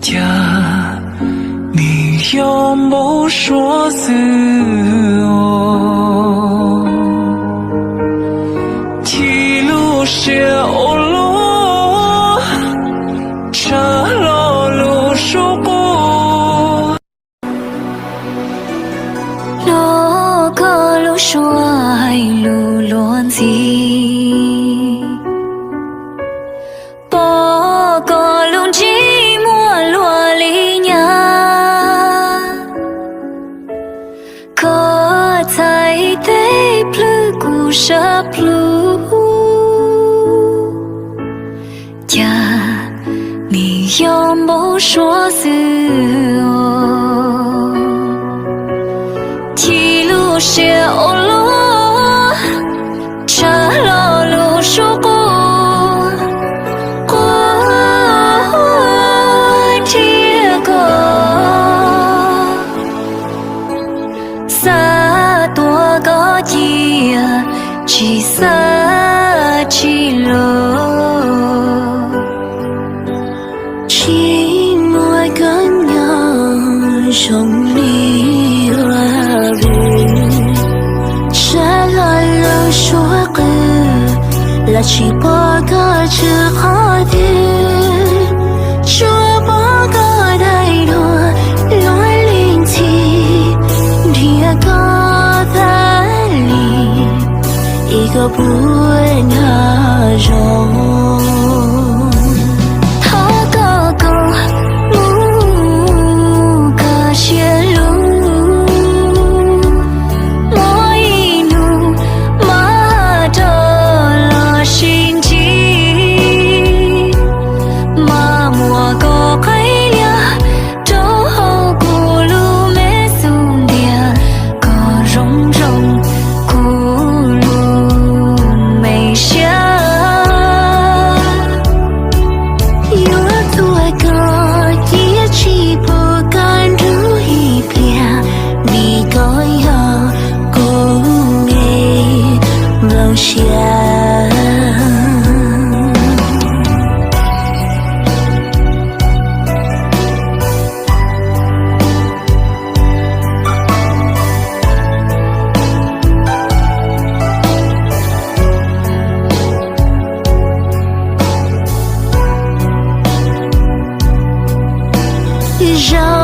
Cas nws yog npau suav xwb os. Chim lub siab ua luaj, tshaj lo lub suab quaj. Hnov koj lub suab hais lus luag ntxhi, pom koj lub ntsej muag luag li nyab. Koj txhais tes plhws kuv sab plhu, cas nws yog npau suav xwb os. Chim lub siab ua luaj, tshaj lo lub suab quaj, quaj nrhiav koj. Xav tuav koj cia, tsis xav tsis los. Tsis muaj koj nyob zoo li ua vim, tshaj lo lub suab qw los tsis pom koj tsw qhov twg, tsuas pom koj dai dua luag li ntxhi, nrhiav koj tas li ib koj puag nyob zoo. Thov koj kom mus koj siab lug, muaj ib hnub mam rov los sib ntsib, mas muab koj qhib liag rau hauv kuv lub me xub ntiag, kom zoo zoo kuv lub me siab. Yuav tuav koj cia tsis pub koj nrug ib pliag, vim koj yog kuv me nplooj siab. Zaum